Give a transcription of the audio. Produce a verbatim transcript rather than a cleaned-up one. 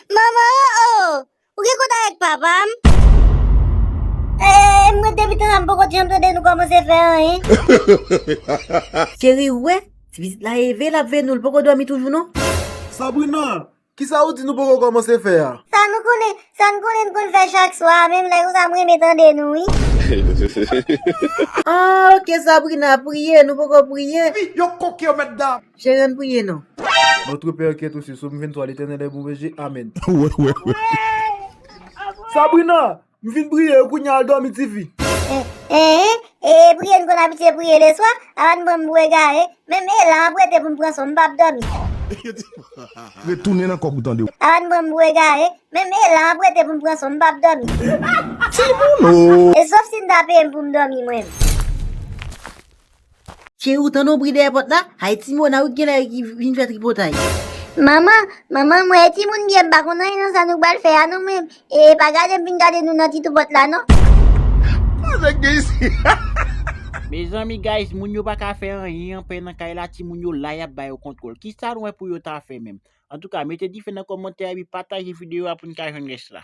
Manman, oh, oh, ou gen kont avèk papa m? E, m rete depi tan sa m poko janm tande nou kòmanse fè anyen. Cheri, ou wè? Ti pitit la leve, l ap veye nou, l poko dòmi toujou non. Sabrina, kisa ou di nou poko kòmanse fè a? Sa nou konnen, sa n konnen n konn fè chak swa, menm lè konsa m renmen tande nou, wi. Ah, ok, Sabrina, priye, nou poko priye. Wi, yo koke yo, mèt dam. Cheri, ann priye non. Notre Père qui es aux cieux, sou m venntrwa, Letènèl è bon bèje, amèn. Wè, wè, wè. Sabrina, m fin priye, kounye a al dòmi, tifi. E, e, e, priye n konn abitye priye leswa, apa n pran m pou egare. Menm elan ap rete pou m pran swen, m p ap dòmi. Retounen nan kòk ou tande. Apa n pran m pou egare. Menm elan ap rete pou m pran swen, m p ap dòmi. Timoun o! E sòf si n ta peye m pou m dòmi mwen menm. Cheri, ou tande yon bri dèyè pòt la? Ay, ti Mona wi ki genlè ki vin fè tripotay. Manman, manman, m wè timoun byen, m pa konn anyen nan sa nou pral fè a non, men, e, pa gade m vin gade nou nan ti tou pòt la non. Mezanmi, guys, moun yo pa ka fè anyen anpè nan kay la, timoun yo la, y ap ba yo kontwòl. Kisa nou wè pou yo ta fè menm? Antouka, mete dife nan kòmantè epi pataje videyo a pou n ka jwenn rès la.